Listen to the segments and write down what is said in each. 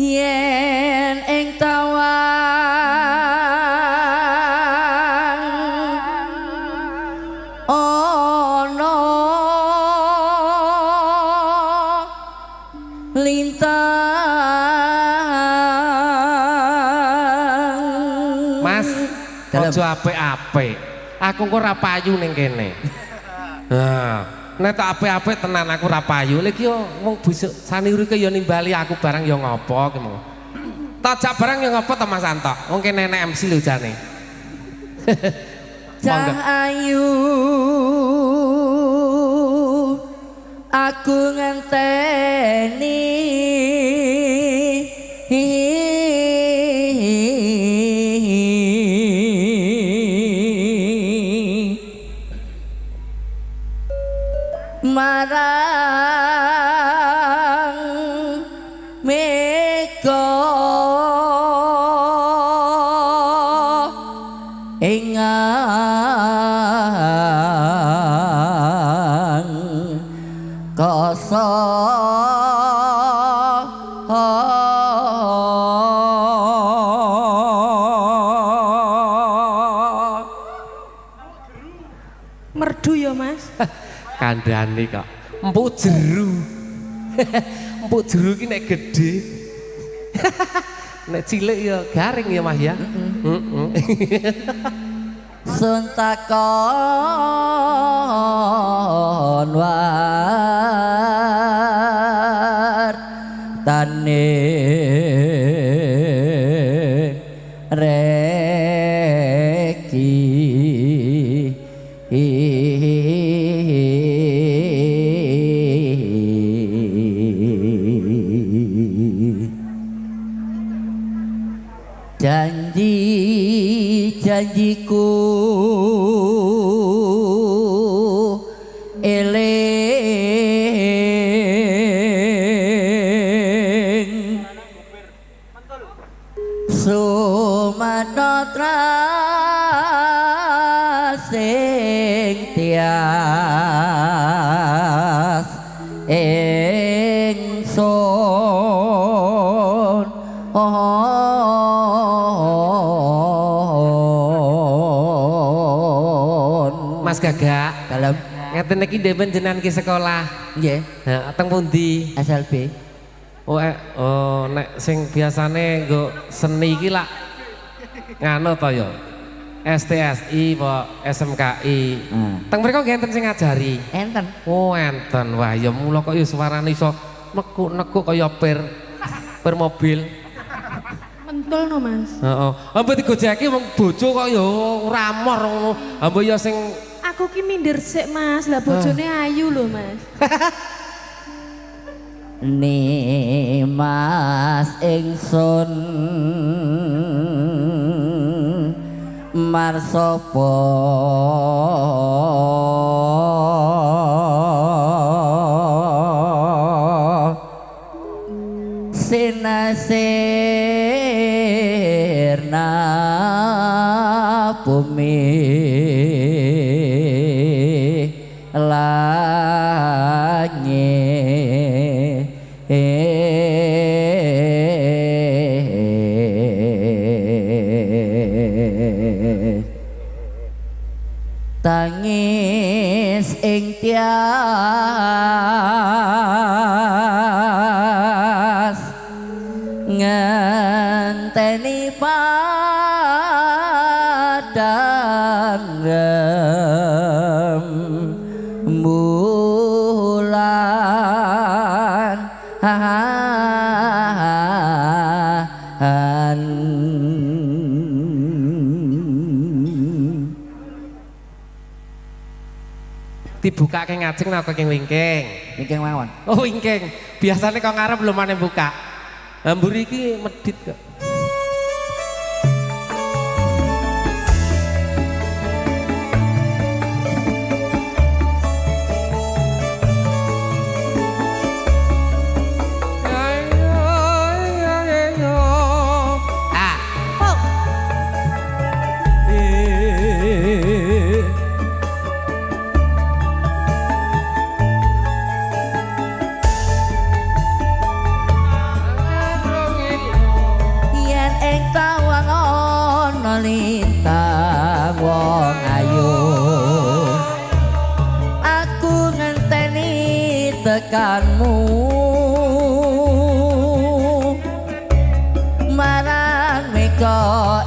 Yen ing tawang ana lintang. Mas, aja apik-apik. Aku kok ora payu ning kene. Nah, nek tak apik-apik tenan aku ora payu. Lha iki yo wong busuk sanirike ya nimbali aku barang ya ngopo ki mau. Tak jak barang ya ngopo to Mas Anto? Wong kene enek MC lho jane. Cah ayu aku ngenteni marang mega ing kasa. Merdu ya, Mas. Kandhane kok. Empuk jeru. Empuk jeru ki nek gedhe. Nek cilik ya garing ya Mas ya. Heeh. Sun takon wartane reki janji janjiku eling sumantra sing tias ingsun. Mas Gagak, Dalem. Ngeten iki ndemen jenengan ki sekolah. Nggih. Heeh, teng pundi? SLB. Oh, oh nek sing biasane nggo seni iki lak nganu to ya. STSI apa SMKI. Teng mriku nggih enten sing ngajari. Enten. Oh, enten. Wah, ya mula kok ya suarane iso nekuk-nekuk kaya pir mobil. Mentul no, Mas. Heeh. Ambo digojeki wong bojo kok ya ora amor ngono. Ambo ya sing aku ki minder sik, Mas. Lah bojone ayu lho, Mas. Nimas ingsun marsapa sinasirna bumi langit tangis ing tias ngenteni padang rembulan. Dibukake ngajeng napa king wingking? Wingking mawon. Oh, wingking. Biasane kok ngarep belum ane buka. Mburi iki medhit kok. Ah. Oh.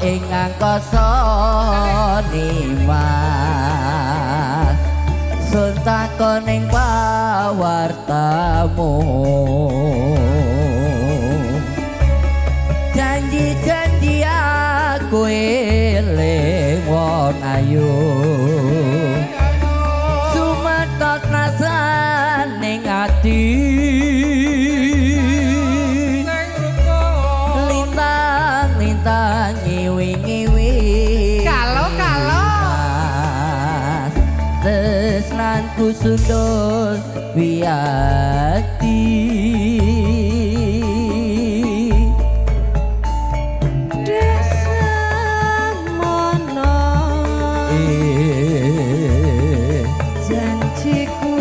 ing angkasa nimas sun takon ing pawartamu janji-janji aku eling wong ayu sumetot rasane ati lintang-lintang ngiwi-ngiwi Kalau-kalau. Tresnanku sundul wiyati Desemono janjiku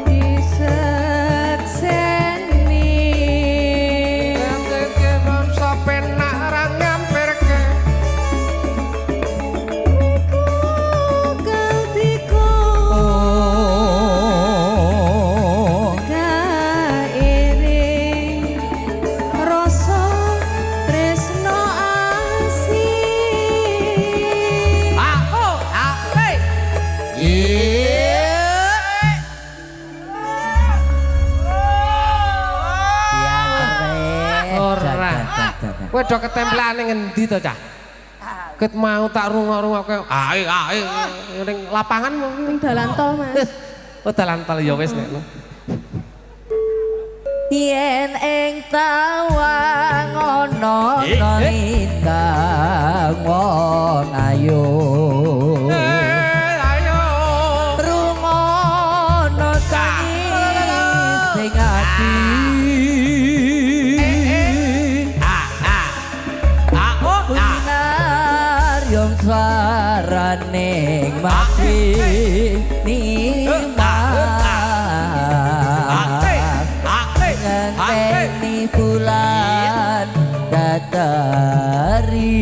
disekseni Kaltiko Oh kaering rasa tresno asih. Ah, oh, ah, hey. Ora. Kowe do ketempelane ngendi to, Cah? Ket mau tak rungok-rungokke ae ae ning lapangan Ning dalan tol, Mas. Oh, dalan tol ya wis nek. Yen ing tawang ana lintang wong ayu Ayo. rungono tangis sing ati Ah, ah. Ah, oh, ah. Winaryong swaraning mati nimas ngenteni bulan datari.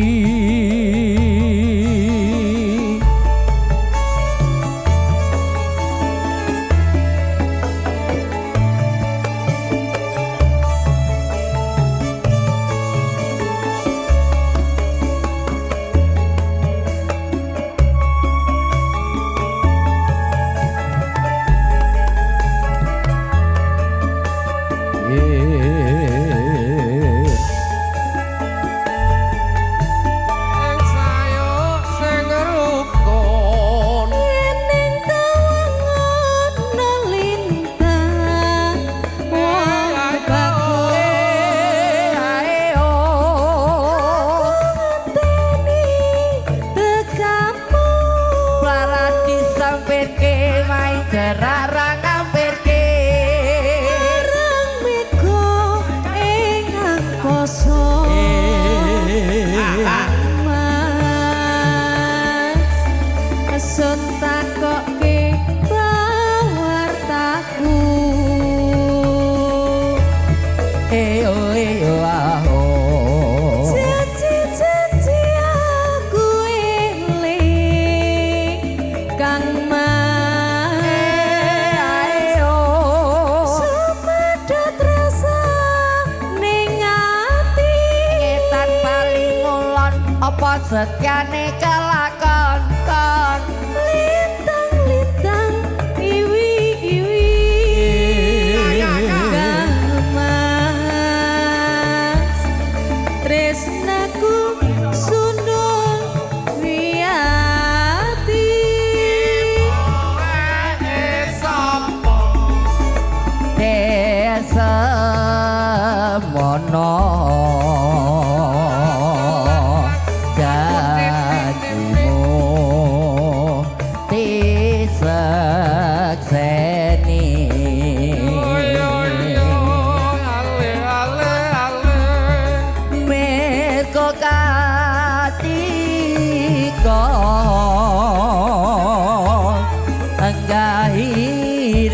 Ing sayuk sing rukun. Yen ing tawang ana lintang wong bagus Ae oh ngenteni tekamu Paradis sampirke mai derarang ngampirke marang mega ing angkasa. Mas sun takokke pawartaku Eyo eyo ah oh janji-janji aku eling Kang Mas Ae oh sumedhot rasa ning ati Ngetan paling ngulon apa setyane kelakon kon lintang-lintang iwi-iwi Kang Mas tresnaku sundul wiyati. Desa mono janjimu disekseni Ale ale ale. Merko katika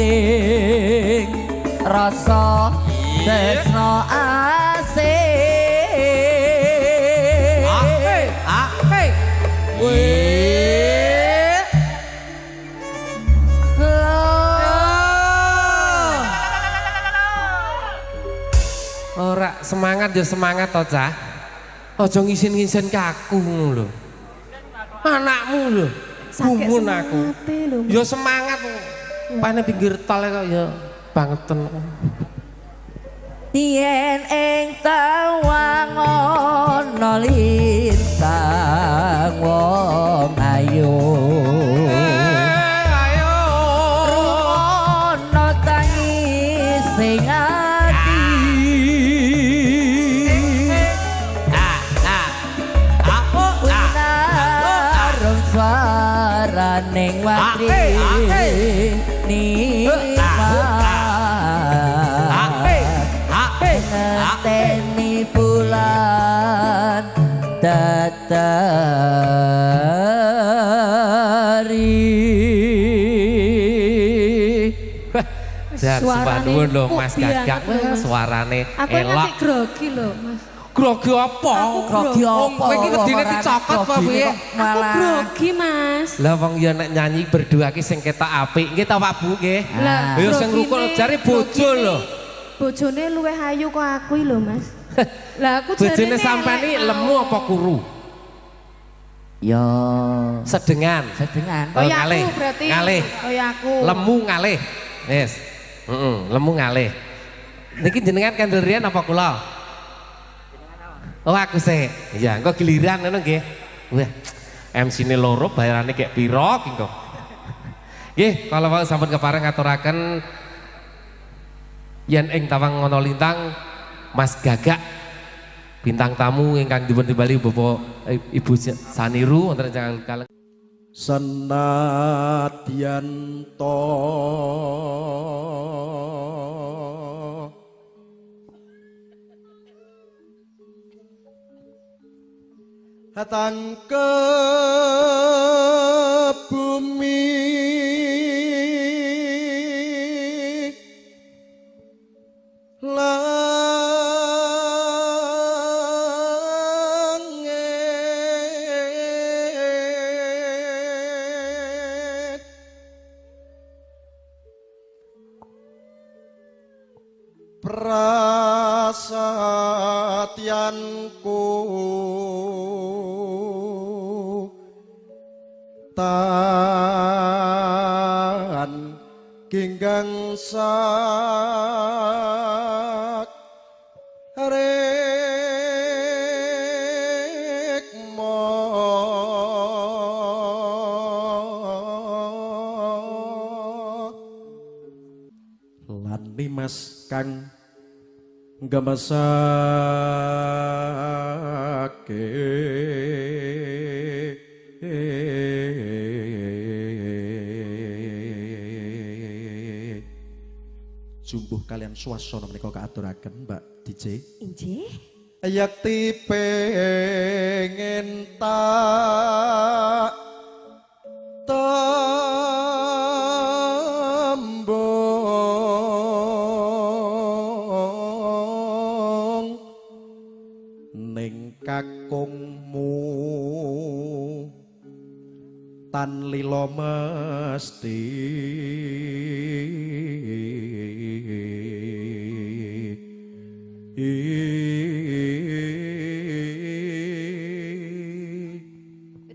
enggahiring rasa tresno asih. Ah, hey. Weh. Ora semangat ya semangat to, Cah. Aja ngisin-ngisin kaku ngono lho. Anakmu lho. Sakit Gumun aku. semangate lho. Ya semangat. Pane pinggir tol kok ya bangeten. Yen ing tawang ana lintang wong ayu. Ayo. Rungono tangis sing ati. Winarung swaraning watri Ngenteni bulan datari. Jan sembah Suarane nuwun lho empuk Mas Gagak. banget lho, Mas. Suarane Aku elok. nganti grogi lho, Mas. Grogi apa? Aku Grogi Wong apa? kowe iki wedine dicokot apa piye? Aku grogi, Mas. Lah wong ya nek nyanyi berdua ki sing ketok apik. Nggih ta Pak Bu nggih? Lah, Ya sing rukun grogine- jare bojo grogine- lho. Bojone luwih ayu kok aku lho, Mas. Lah aku Bojone jarene sampean elek iki lemu mau. apa kuru? Ya Sedengan. sedengan. Oh, Kaya ngalih. aku berarti. Ngalih. Kaya aku. Lemu ngalih. Wis. Heeh, lemu ngalih. Niki jenengan kendel riyen apa kula? Oh aku sih. Iya, engko giliran ngono nggih. Wah, MC-ne loro bayarane kayak piro ki engko. Nggih, kala wau sampun kepareng ngaturaken yen ing tawang ana lintang Mas Gagak bintang tamu ingkang dipun timbali Bapak Ibu Saniru wonten ingkang kaleng Senadyan to tangkep bumi langit prasatyanku tan ginggang sak rekmo lan Nimas kang nggemesake jumbuh kalian swasana menika kaaturaken Mbak DJ. Injih. Yakti pengen tak tembung ning kakungmu tan lila mesti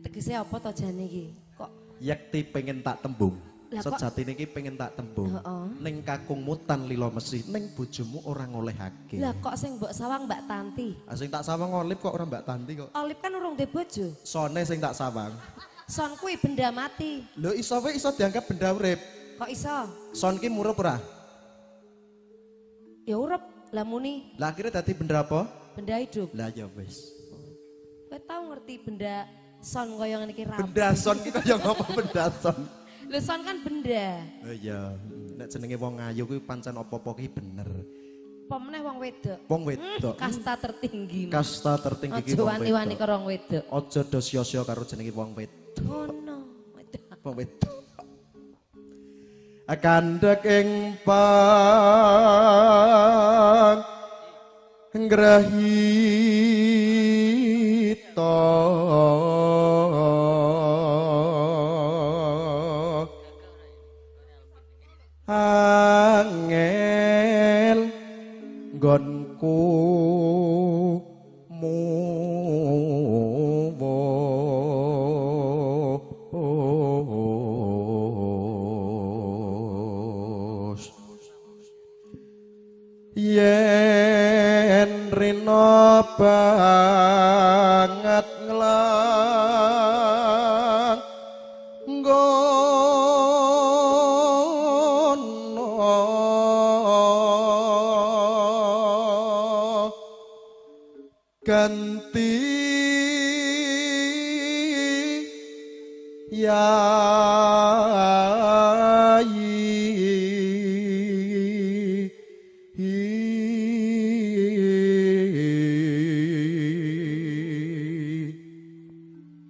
Tegese apa to jane iki? Kok Yakti pengen tak tembung. Sejatine iki pengen tak tembung. Heeh. Ning kakungmu tan lila mesti, ning bojomu ora ngolehake. Lah kok sing mbok sawang Mbak Tanti? Ah sing tak sawang Olip kok ora Mbak Tanti kok. Olip kan urung duwe bojo. Sone sing tak sawang. Son kuwi benda mati. Lho iso wae iso dianggap benda urip. Kok iso? Son ki murup ora? Ya urip. Lah muni. Lah akhirnya dadi benda apa? Benda hidup. Lah ya wis. Kowe tau ngerti benda son kaya ngene iki ra? Benda son ki kaya ngopo benda son? Lho son kan benda. Oh iya, nek jenenge wong ayu kuwi pancen apa-apa ki bener. Apa meneh wong wedok? Wong wedok. Kasta tertinggi. Kasta tertinggi ki Aja wong wani-wani wedok. karo wong wedok. Aja do sia-sia karo jenenge wong wedok. Ngono. Wedok. Wong wedok. Kandhek ing pang ngrahita angel nggonku Yen rina banget nglang ngono ganti yayi.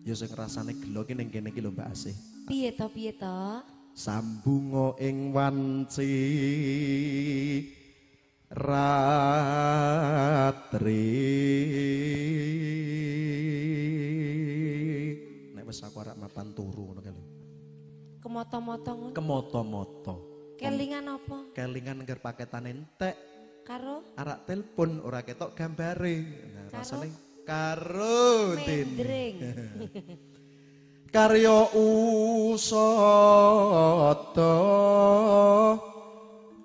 Ya sing rasane gelo ki ning kene iki lho Mbak Asih. Piye to, piye to? Sambunga ing wanci ratri. Nek wis aku arep mapan turu ngono kae lho. Kemoto-moto ngono. Kemoto-moto. Kelingan apa? Kelingan ngger paketane entek. Karo arak telepon ora ketok gambare. Nah, Karo? rasane karo din. Mendring. Karya usada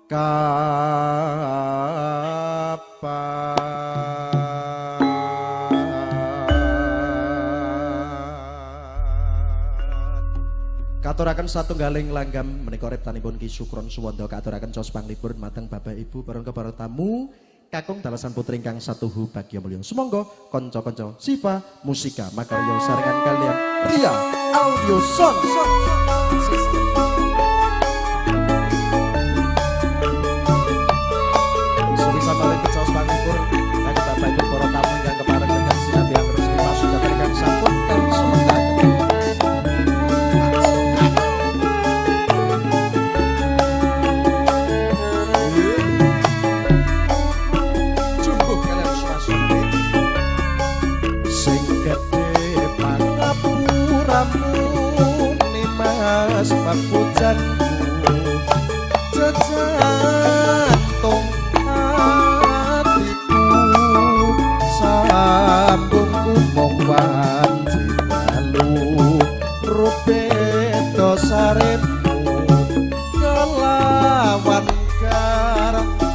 kapan. Katuraken satunggaling langgam menika riptanipun Ki Sukron Suwanda katuraken caos panglipur mateng Bapak Ibu para tamu kakung dalasan putri ingkang satuhu bagya mulya. Sumangga kanca-kanca Siva Musika makarya sarengan kalian Ria Audio Sound System. Suwi samalih caos panglipur kangge Bapak Ibu para tamu ingkang kepareng dengan sinambiang resmi pasukan ingkang sampun kang Jumbuh kalian swasane sing gedhe pangapuramu nimas papujanku jejantung atiku sambungku mung wanci dalu rubedo sarepmu kelawan karepmu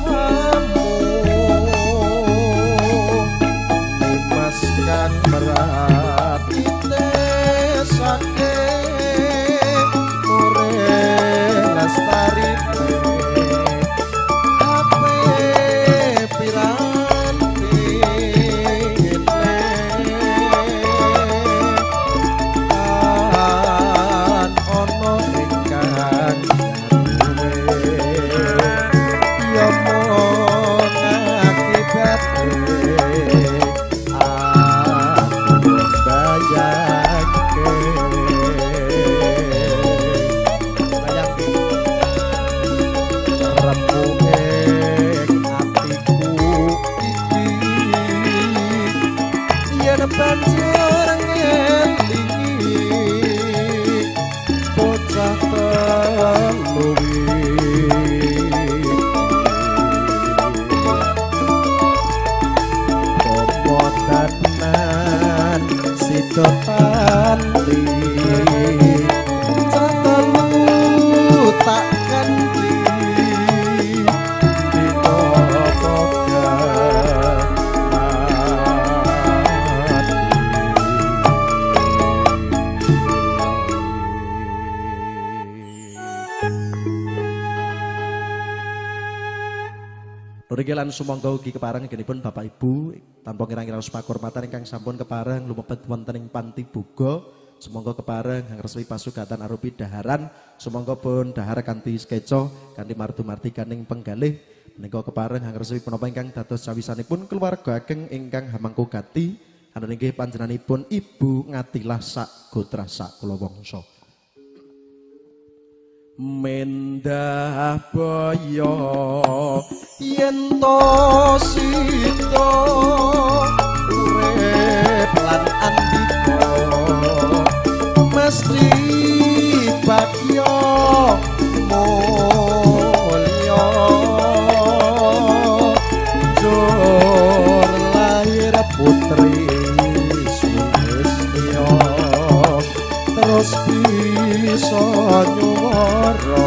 Nimas kang merati tesake mure lestari ape pirantine tan ana ingkang duwe ya mung akibate aku mbayangke bayangke remuke atiku iki yen banjur ngelingi bocah telu Popo tenan sida tali telu tak kanthi Nuriki lan sumangga ugi kepareng anggenipun Bapak Ibu tanpa ngira-ngira pakurmatan ingkang sampun kepareng lumebet wonten ing panti buga. Sumangga kepareng hangresmi pasugatan arupi daharan. Sumangga pun dahar kanthi sekeca kanthi martu-marti kaning penggalih. Menika kepareng hangresmi punapa ingkang dados cawisanipun keluarga ageng ingkang hamangku gati ana inggih panjenenganipun Ibu Ngatilah sak gotra sak kula wangsa. Mendah boyo yen to sida urip lan andika mesti bagya mulya jur lahir putri Sulistya terus bisa nyuwara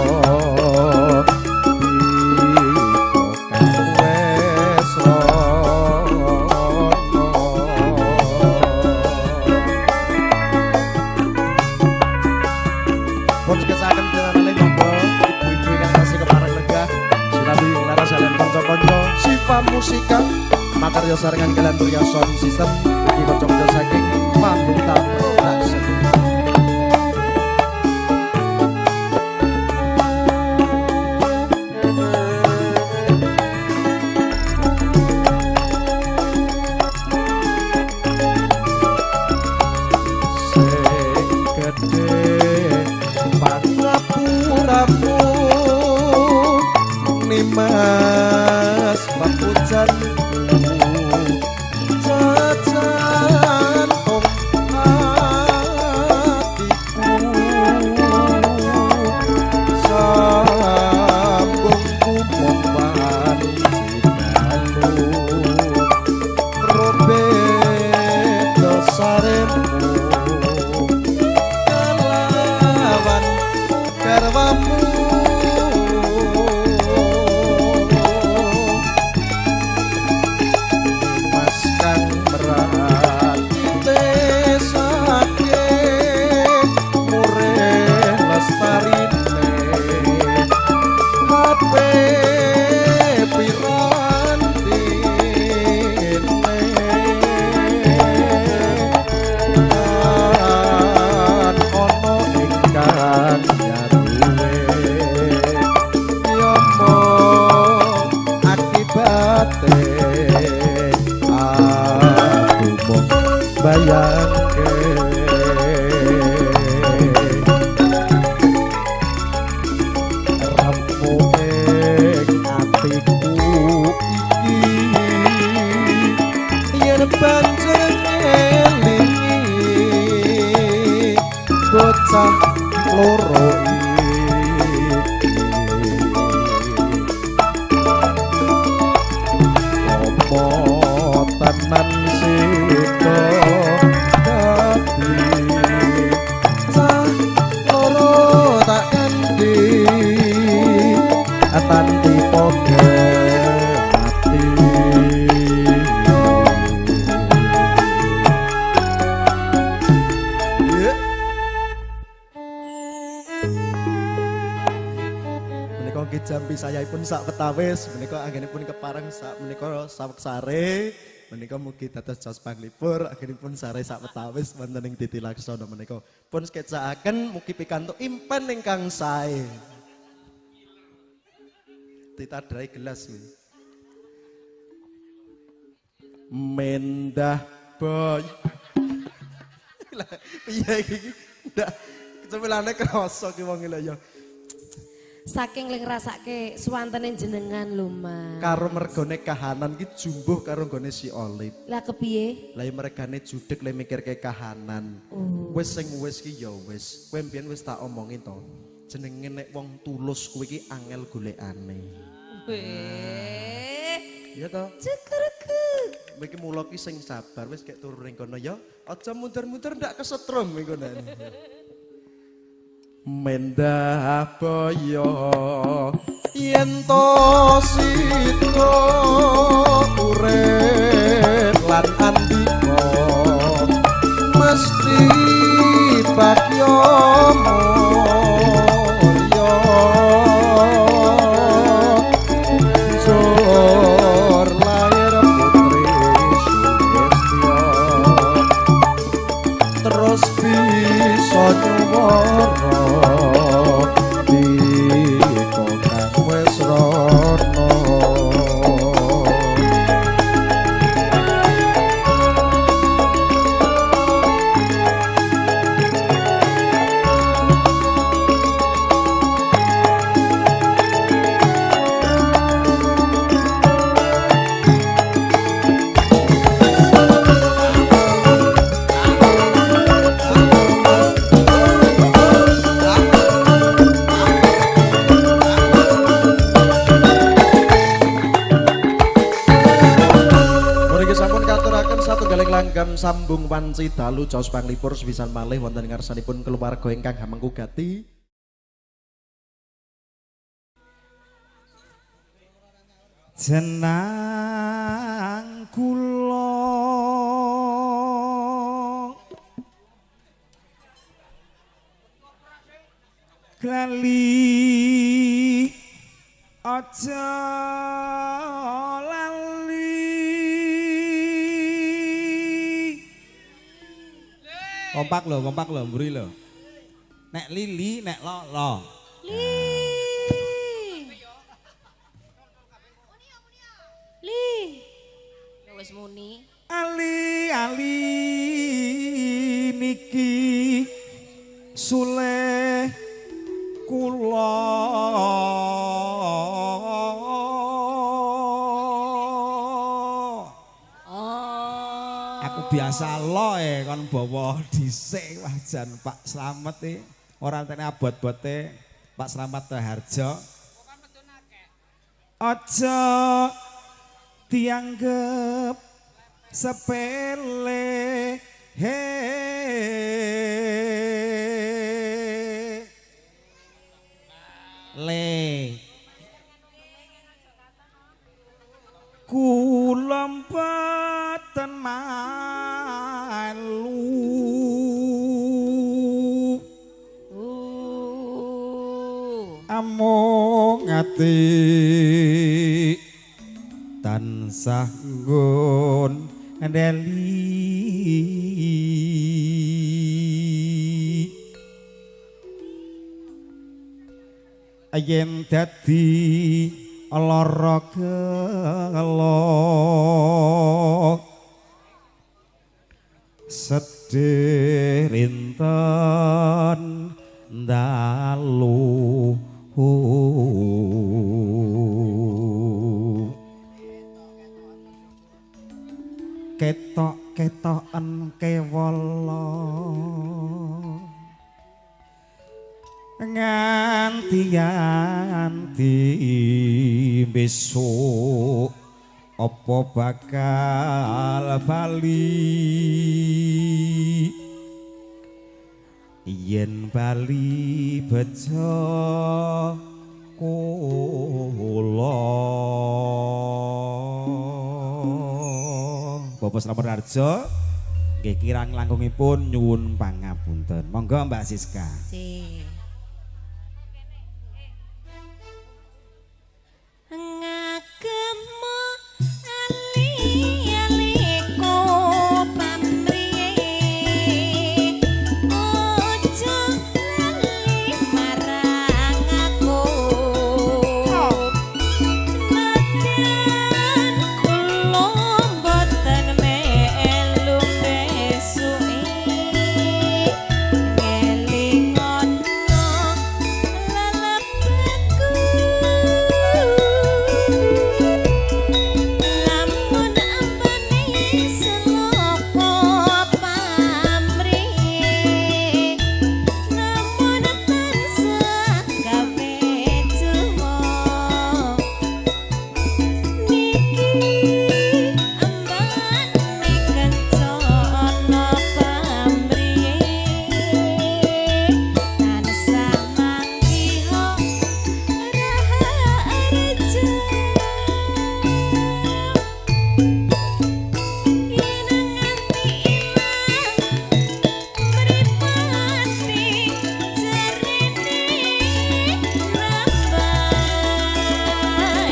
bika kawen. kanca-kanca Siva Musika makarya sarengan kalian Surya Sound System ugi kanca-kanca saking Pamuta Production. Sing gedhe pangapuramu Nimas papujanku jajantung atiku sambung kumompan jidalu robek dosaremu kelawan garwamu Mas kang meratesake murih lestarine HP pirantine lan ana ingkang nyaruwe yomo akibate aku mung bayangke remuk ing atiku iki yen pancen ngelingi bocah loro iki apa tenan sida dadi cah loro tak endi tanti poge mati. Menika nggih jampi sayahipun sak wetawis menika anggenipun kepareng sak menika saweg sare menika mugi dados jos panglipur anggenipun sare sak wetawis wonten ing Titi Laksana menika pun sketsakaken mugi pikantuk impen ingkang sae. Ditadrai gelas kuwi. Mendah boy. Lah piye iki? Ndak kecemilane krasa ki wong lho ya. Saking ling ngrasake suwantene jenengan lho Mas. Karo mergone kahanan ki jumbuh karo nggone si Olip. Lah kepiye? Lah mergane judeg le mikirke kahanan. Wis sing wis ki ya wis. Kowe mbiyen wis tak omongin to. Jenenge nek wong tulus kuwi ki angel golekane. Weh. Iya to? Cekerku. Kowe iki mula ki sing sabar wis kek turu ning kono ya. Aja mundur-mundur ndak kesetrum iku nek. Mendah boyo yen to sida urip lan andika mesti bagya mulya jor lahir putri Sulistya terus bisa nyuwara dika kang wis rana. Mriki sampun katuraken satunggaling langgam sambung wanci dalu caos panglipur sepisan malih wonten ngarsanipun keluarga ingkang hamengku gati. Jenang kula glali aja Kompak lho, mburi lho. Nek lili, nek lo, lo. Li. Li. Wis muni. Ali ali niki sule kula. Aku biasa lo kon bawa dhisik wah jan Pak Slamet iki ora entene abot-bote Pak Slamet Harjo. Aja dianggep sepele he. Le kula mboten malu amung ati tansah nggon ndeli yen dadi lara gelo sedih rinten dalu ketok-ketoken kewala nganti-nganti besok apa bakal bali yen bali bejo kula. Bapak Slamet Harjo nggih kirang langkungipun nyuwun pangapunten. Monggo Mbak Siska. Nggih. Ngagemo ali-aliko pamriye ojo lali marang aku nadyan kula mboten melu besuke ngelingono lelebetku lamun ambane selopo pamriye namun tansah gawe juwo niki ambane kencana pamriye tansah manggiha raharja yen nganti ilang mripate jarene nambah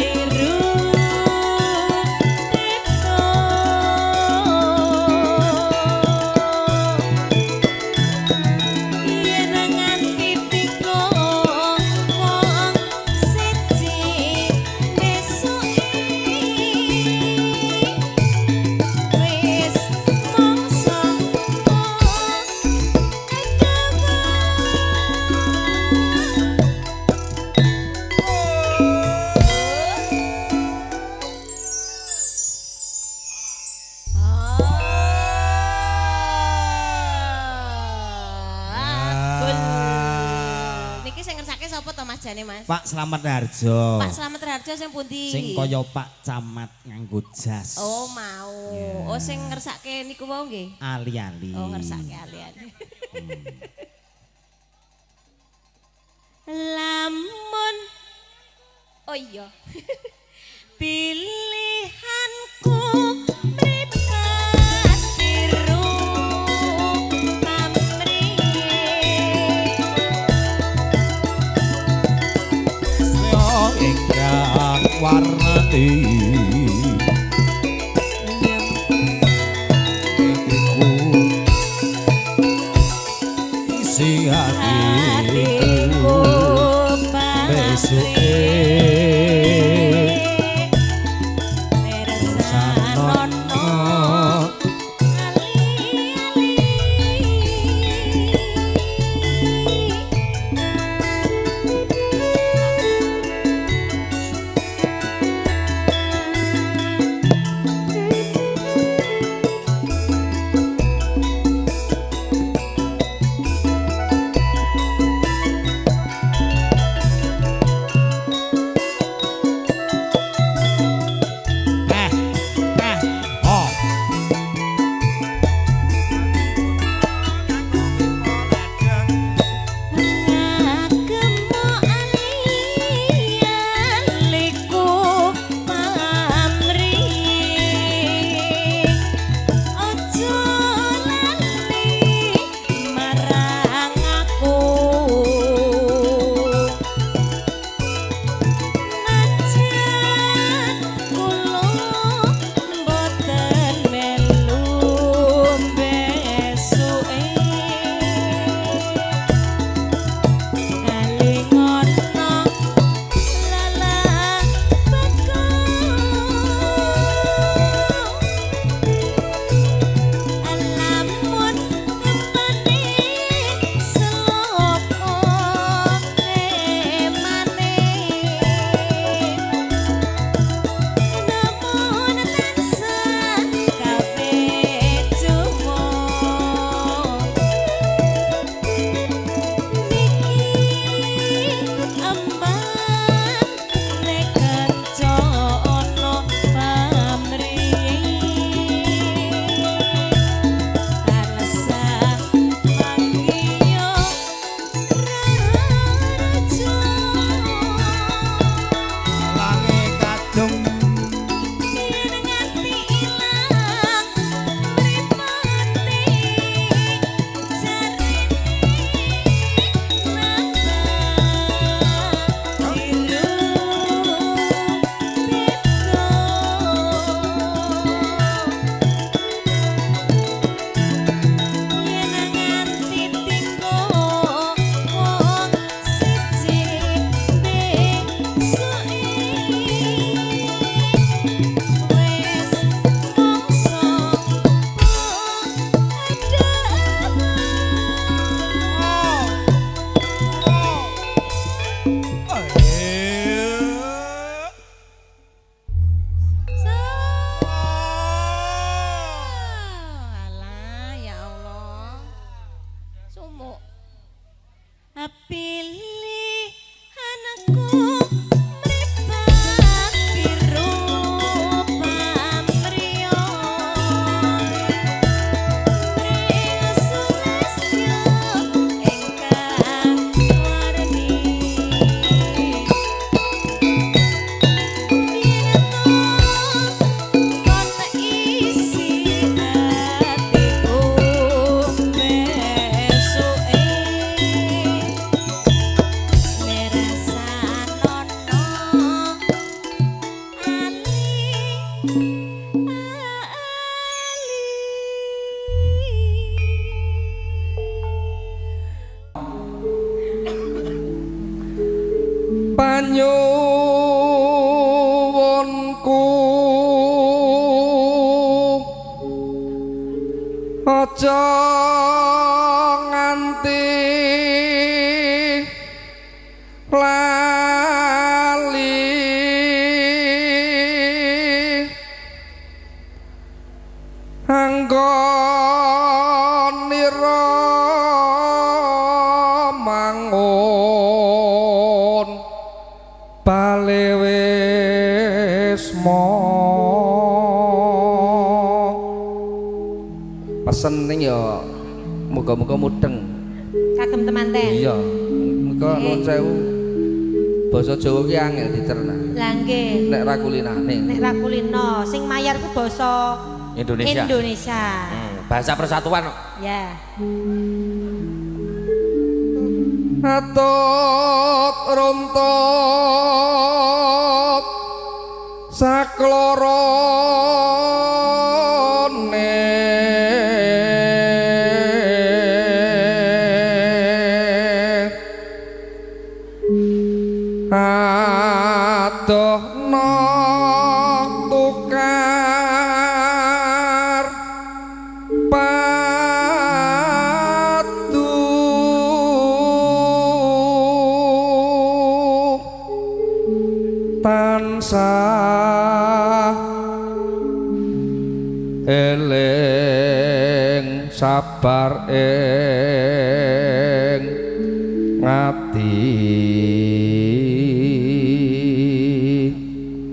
iru teko yen nganti teko wong siji besuke wis mangsa Niki sing ngersake sapa to Mas jane Mas? Pak Slamet Harjo. Pak Slamet Harjo sing pundi? Sing kaya Pak Camat nganggo jas. Oh mau. Yeah. Oh sing ngersake niku wau nggih. Ali-ali. Oh ngersake ali-ali. Lamun oh iya. Pilihanku mripat biru pamriye ingkang warnane atiku Panyuwunku aja nganti lali anggonira mangun bale wisma. Pesen ning ya muga-muga mudeng. Kagem temanten. Iya. Muga nuwun sewu. Basa Jawa ki angel dicerna. Lah nggih. Nek ra kulinane. Nek ra kulino, sing mayar ku basa Indonesia. Indonesia. Bahasa persatuan kok. Ya. Atut runtut saklorone adohno tukar padu tansah eling sabar ing ngati.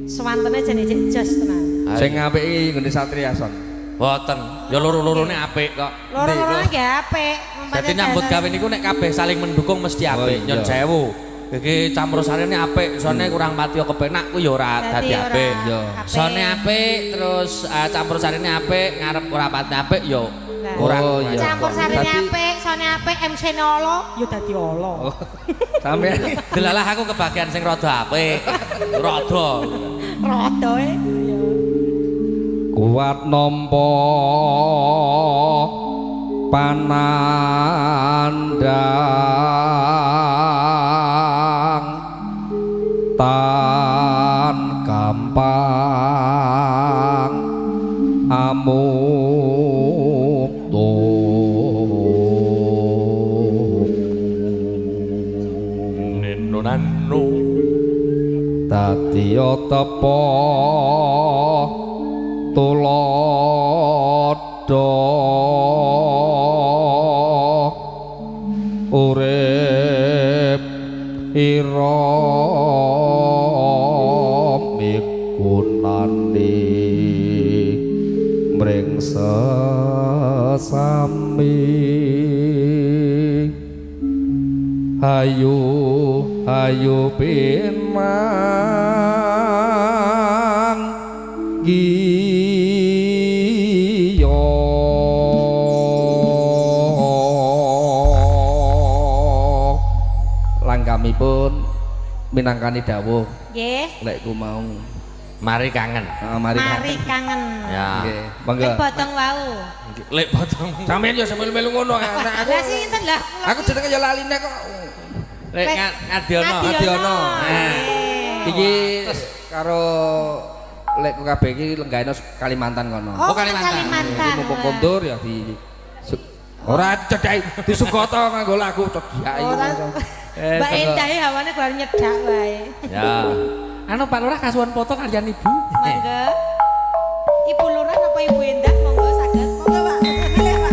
Swantene jane cek jos tenan. Sing apik iki nggone Satria Son. Boten, ya loro-lorone apik kok. Loro-lorone nggih apik. Dadi nyambut gawe niku nek kabeh saling mendukung mesti apik. Oh, iya. Nyon sewu. Iki campursarine apik, sone kurang pati kepenak ku ya ora dadi apik. Sone apik terus campursarine apik, ngarep ora pati apik ya kurang. Oh, iya. Campursarine apik, sone apik, MC-ne ala ya dadi ala. Sampeyan delalah aku kebagian sing rada apik. Rada. Rada e. Kuat nampa panandhang tan gampang amukto neno nano dadi tepa tuladha urip ira migunani mring sesami. Hayu hayu pinang giyo. Langgamipun minangkani dawuh. Nggih. Lek ku mau mari kangen. Heeh, mari kangen. Ya. Nggih, monggo. Lek potong wau. Lek potong. Sampeyan yo melu-melu ngono anak aku. Lah sinten lah. Aku jenenge ya laline kok. Lek Ngadiono. Ngadiono. Nah. Iki karo lek ku kabeh iki lenggahno Kalimantan kono. Oh, Kalimantan. Iki mumpung kondur ya di ora cedhaki disugoto nganggo lagu cedhaki. Mbak Endah hawane bar nyedak wae. Ya. Anu Pak Lurah kasuwun foto kalian Ibu. Monggo. Ibu Lurah napa Ibu Endah monggo saged. Monggo Pak. Milih Pak.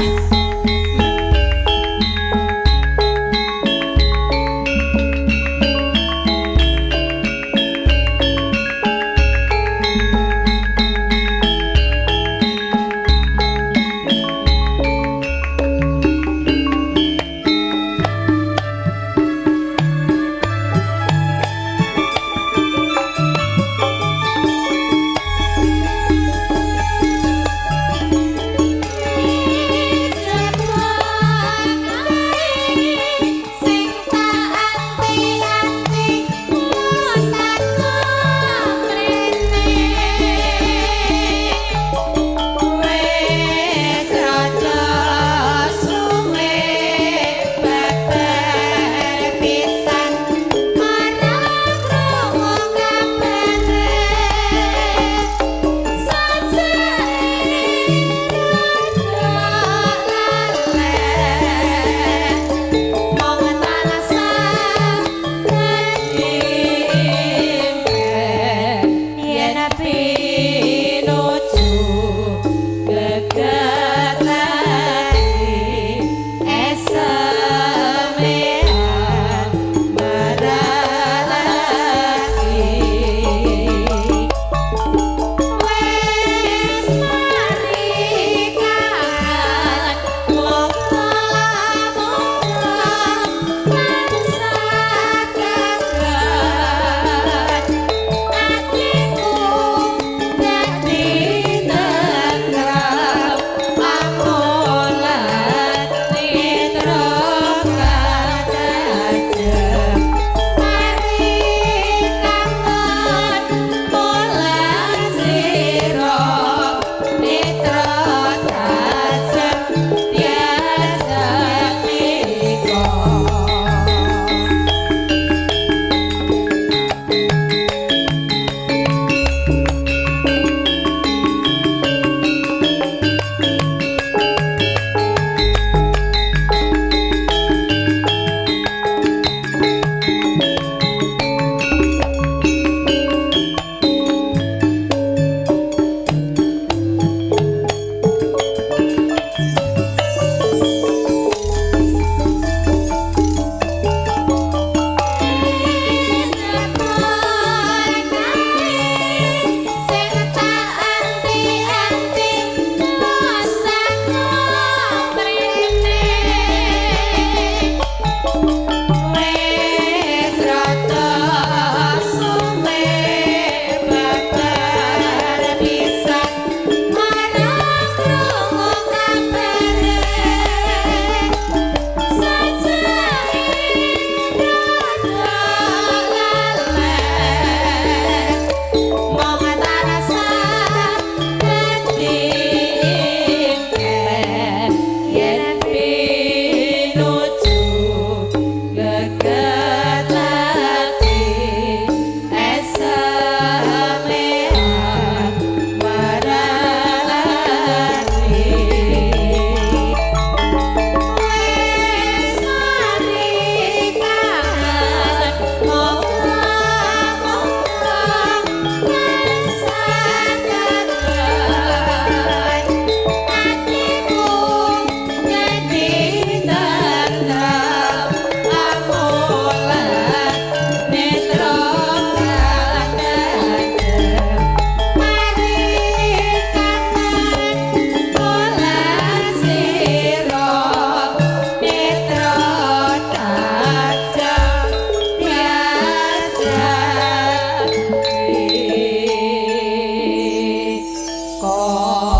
Duka.